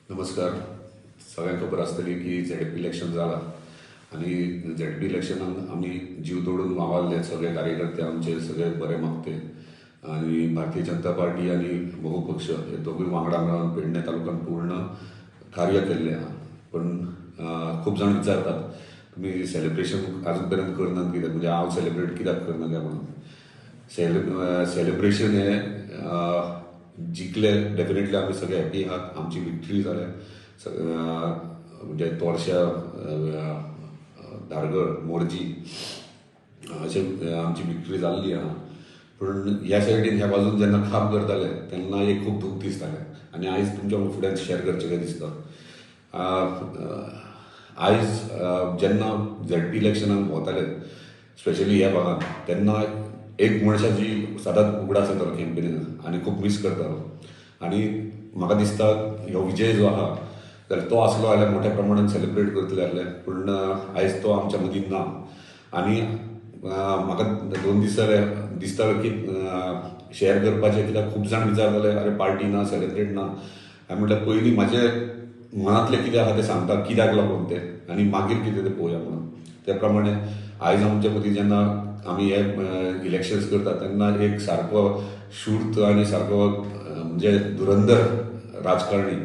नमस्कार. सगळ्यांक खबर आसतली की झेडपी इलेक्शन जाला आनी झेडपी इलेक्शनान आमी जीव तोडून वावरले. सगळे कार्यकर्ते आमचे सगळे बरे मागते आनी भारतीय जनता पार्टी आनी बहुपक्ष हे दोगूय वांगडा मेळून पेडणे तालुक्यान पूर्ण कार्य केल्लें आहा. पण खूब जाण विचारतात तुमी सेलिब्रेशन आजून पर्यंत करनात कित्याक, म्हणजे हांव सेलिब्रेट कित्याक करना काय म्हणून. सेलिब्रेशन हें जिखले डेफिनेटली आमी सगळे हॅपी आहात, आमची विक्ट्री जाल्या. म्हणजे तोरश्या, धारगळ, मोरजी अशें आमची विक्ट्री जाल्ली आहा. पूण ह्या सायडीन ह्या बाजून जेन्ना काम करताले तेन्ना एक खूब दूख दिसतालें आनी आयज तुमच्या फुड्यान शेअर करचें काय दिसता. आयज जेन्ना झेडपी इलेक्शनाक भोंवताले स्पेशली ह्या भागान तेन्ना एक मनशाची सदांच उगडास येतालो कॅम्पेनीन आनी खूब मीस करतालो. आनी म्हाका दिसता हो विजय जो आहा जाल्यार तो आसलो जाल्यार मोठ्या प्रमाणान सेलिब्रेट करतले आसले, पूण आयज तो आमच्या मदीं ना. आनी म्हाका 2 दीस जाले दिसतालो की शेअर करपाचें, कित्याक खूब जाण विचारताले अरे पार्टी ना, सेलिब्रेट ना. हांवें म्हटल्यार पयलीं म्हाजे मनांतलें कितें आहा तें सांगता कित्याक लागून तें आनी मागीर कितें तें पळोवया म्हणून. त्या प्रमाणे आयज आमच्या मदीं जेन्ना आमी हे इलेक्शन्स करतात तेन्ना एक सारको शूर्त आनी सारको म्हणजे धुरंधर राजकारणी,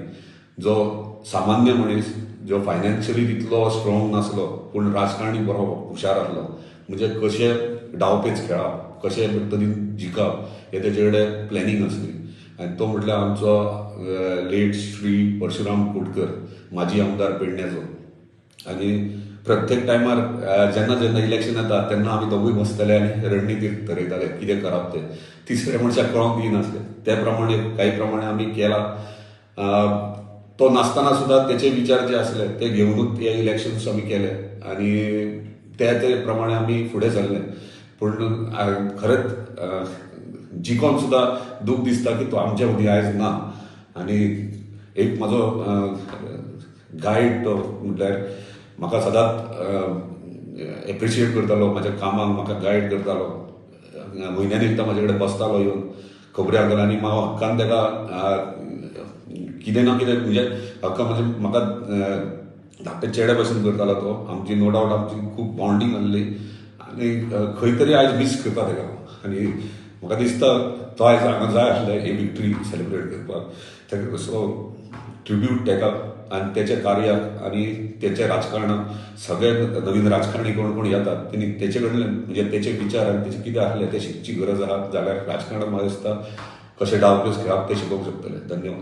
जो सामान्य मनीस, जो फायनान्शियली तितलो स्ट्रॉंग नासलो पूण राजकारणी बरो हुशार आसलो, म्हणजे कशें डावपेच खेळप, कशें तरेन जिखप हें तेजे कडेन प्लॅनिंग आसली. आनी तो म्हटल्यार आमचो लेट श्री परशुराम कोटकर, माजी आमदार पेडण्याचो. आनी प्रत्येक टायमार जेन्ना जेन्ना इलेक्शन येता तेन्ना आमी दोगूय बसतले आनी रणनिती थरयताले कितें करप तें, तिसऱ्या मनशाक कळोंक दिनासले. ते प्रमाणे काही प्रमाणे आमी केला. तो नासतना सुद्दां तेचे विचार जे आसले ते घेवनूच हे इलेक्शन्स आमी केले आनी ते प्रमाणे आमी फुडें सरले. पूण खरेंच जिखोन सुद्दां दूख दिसता की तो आमच्या मदीं आयज ना. आनी एक म्हाजो गायड तो म्हटल्यार म्हाका सदांच एप्रिशिएट करतालो, म्हाज्या कामाक म्हाका गायड करतालो. म्हयन्यान एकदां म्हाजे कडेन बसतालो येवन खबरी हाडटालो आनी हांव हक्कान ताका कितें ना कितें म्हणजे हक्का म्हणजे म्हाका धाकटे चेड्या भशेन करतालो तो. आमची नो डावट आमची खूब बॉन्डींग आसली आनी खंय तरी आयज मीस करता ताका. आनी म्हाका दिसता तो आयज हांगा जाय आसलें ही विक्ट्री सेलिब्रेट करपाक. ताका असो ट्रिब्यूट ताका आनी तेच्या कार्याक आनी तेच्या राजकारणाक सगळे नवीन राजकारणी कोण कोण येतात तेणी तेचे कडल्यान म्हणजे तेचे विचार आनी तेचे कितें आसले ते शिकची गरज आहा. जाल्यार राजकारणाक म्हाका दिसता कशें डावपेच खेळप तें शिकोवंक शकतले. धन्यवाद.